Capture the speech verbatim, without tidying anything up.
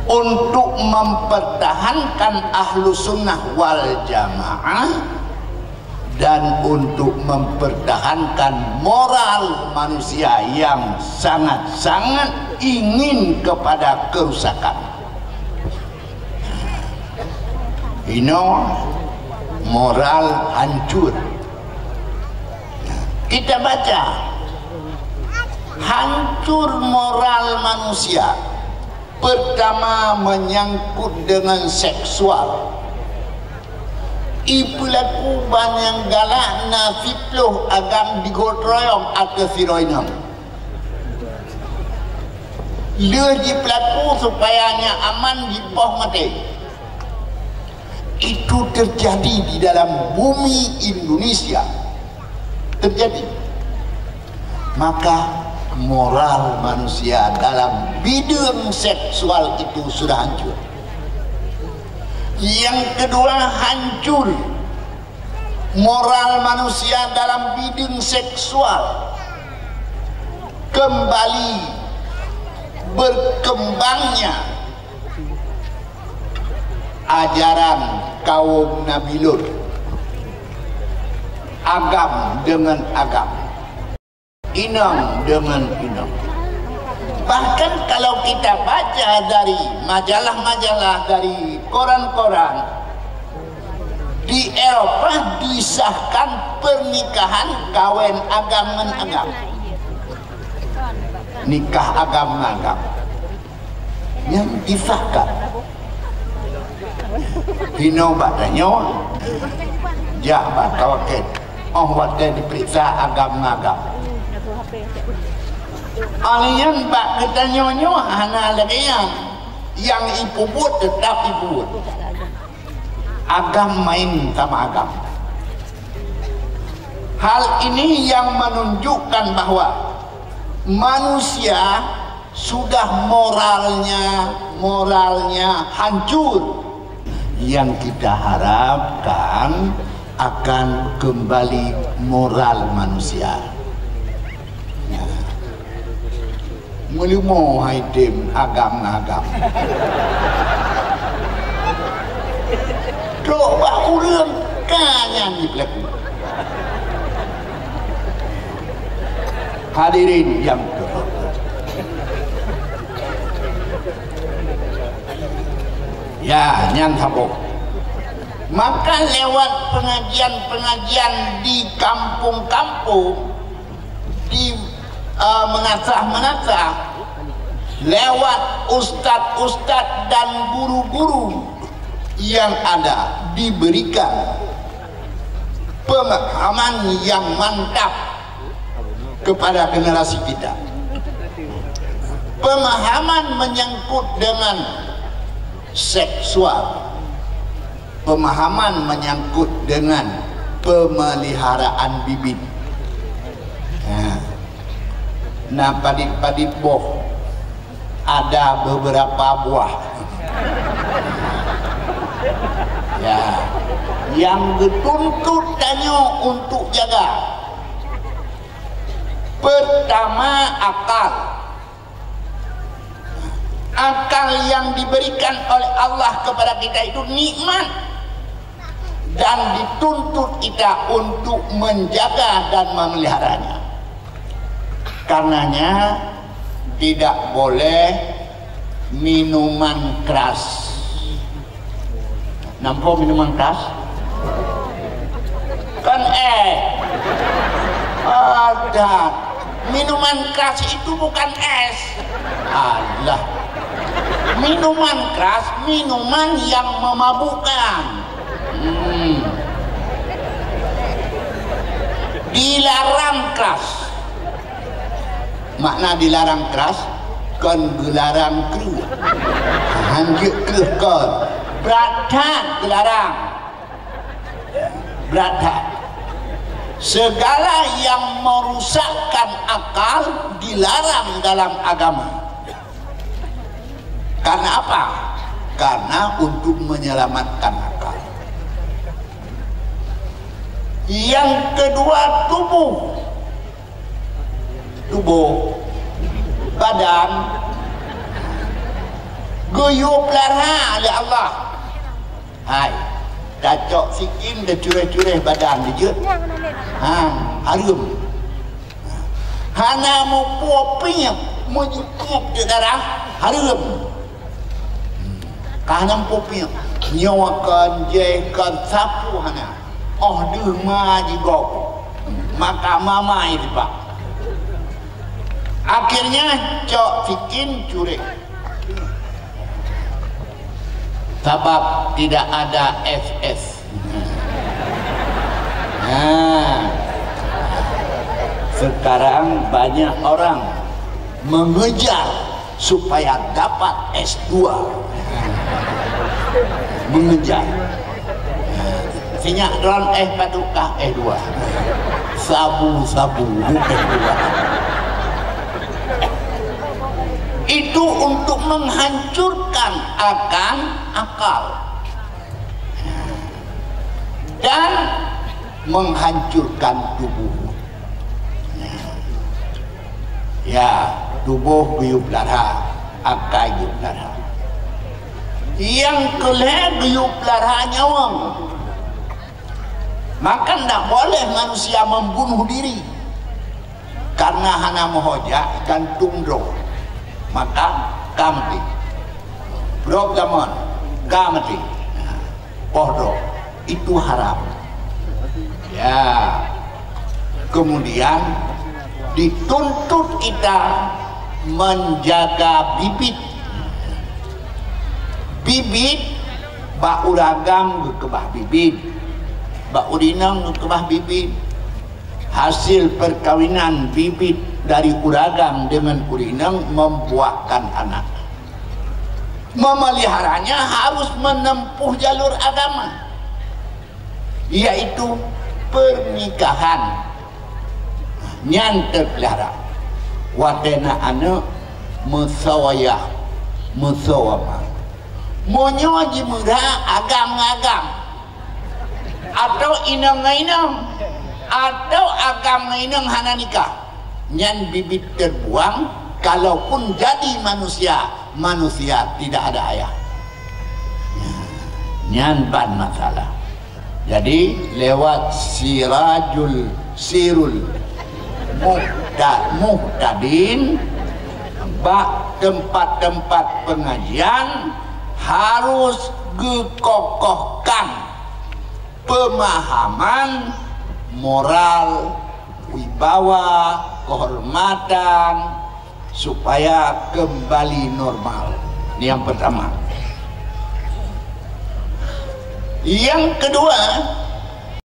Untuk mempertahankan Ahlus Sunnah wal Jamaah dan untuk mempertahankan moral manusia yang sangat-sangat ingin kepada kerusakan. Inoe moral hancur. Kita baca, hancur moral manusia. Pertama, menyangkut dengan seksual. Ipeulaku ban nyang galak na siploh agam digotong royong ateueh sidroe inong. Lheueh jipeulaku supaya nyan aman jipoh maté. Itu terjadi di dalam bumi Indonesia. Terjadi. Maka moral manusia dalam bidang seksual itu sudah hancur. Yang kedua, hancur moral manusia dalam bidang seksual. Kembali berkembangnya ajaran kaum Nabi Lut, agam dengan agam, inong dengan inong. Bahkan kalau kita baca dari majalah-majalah, dari koran-koran, di Eropa disahkan pernikahan kawin agam ngon agam. Nikah agam ngon agam. Nyan disahkan. Hino bak tanyoe, jak bak tawaket. Oh watée diperiksa agam ngon agam. Alien bak geutanyoe nyoe hana lagée nyan. Nyang ipubuet teutap ipubuet. Agam main sama agam. Hal ini yang menunjukkan bahwa manusia sudah moralnya, moralnya hancur. Yang kita harapkan akan kembali moral manusia. Ya. Meuleumo hai tem agam ngon agam. Trok bak ureuëng ka nyan jipeulaku. Hadirin yang terhormat. Ya, nyan saboh. Maka lewat pengajian-pengajian di kampung-kampung, di, eh, meunasah-meunasah, lewat ustaz-ustaz dan guru-guru yang ada diberikan pemahaman yang mantap kepada generasi kita. Pemahaman menyangkut dengan seksual, pemahaman menyangkut dengan pemeliharaan bibit. Nah, nah padit-padit boh ada beberapa buah. Ya, yang dituntut tanyoe untuk jaga. Pertama, akal. Akal yang diberikan oleh Allah kepada kita itu nikmat dan dituntut kita untuk menjaga dan memeliharanya. Karenanya, tidak boleh minuman keras. Nampak minuman keras? Kan es. Ada. Minuman keras itu bukan es. Alah. Minuman keras, minuman yang memabukkan. Hmm. Dilarang keras. Makna dilarang keras, kon geularang kreueh. Hanjeuet kreueh kon. Brat that geularang. Brat that. Segala yang merusakkan akal dilarang dalam agama. Karena apa? Karena untuk menyelamatkan akal. Yang kedua, tubuh. Tubuh, badan, Geuyue peulara lé Allah. Hai, tacok sikin, tacureh-cureh badan, jeuet? Ha, hareuem. Hana meupuopiek, meujukub di darah, hareuem. Ka hana meupuopiek. Nyoe kon, jai kon, sapeue hana. Oh deuh ma jigob. Maka mamai sibak. Akhirnya cok sikin, cureh. Sabab tidak ada S S. Nah, sekarang banyak orang mengejar supaya dapat S dua. Mengejar. Sinyak droen, eh, padukah S dua. Sabu-sabu, S dua. Itu untuk menghancurkan akan akal dan menghancurkan tubuh. Ya, tuboh geuyue peulara, akai geuyue peulara. Nyang keu lhèe geuyue peulara nyawöng. Maka ndak boleh manusia membunuh diri karena hana meuhojah, gantung droe. Maka ka maté. Brok jamon, ka maté. Poh droe, itu haram. Ya. Kemudian dituntut kita menjaga bibit. Bibit, bak ureueng agam geukeubah bibit, bak ureueng inong geukeubah bibit. Hasil perkawinan bibit dari ureueng agam dengan ureueng inong membuahkan anak. Memeliharanya harus menempuh jalur agama, yaitu pernikahan. Nyan teupeulihara. Watèe na aneuk, musawayah, musawamah. Meunyoe jimeura agam ngon agam, atau inong ngon inong, atau agam ngon inong hana nikah, nyan bibit terbuang, kalaupun jadi manusia, manusia tidak ada ayah. Nyan ban masalah. Jadi, lewat Sirajul, Sirul Muhta-, Muhtadin, bak tempat-tempat pengajian harus geukokohkan pemahaman moral, wibawa, kehormatan, supaya kembali normal. Ini yang pertama. Yang kedua,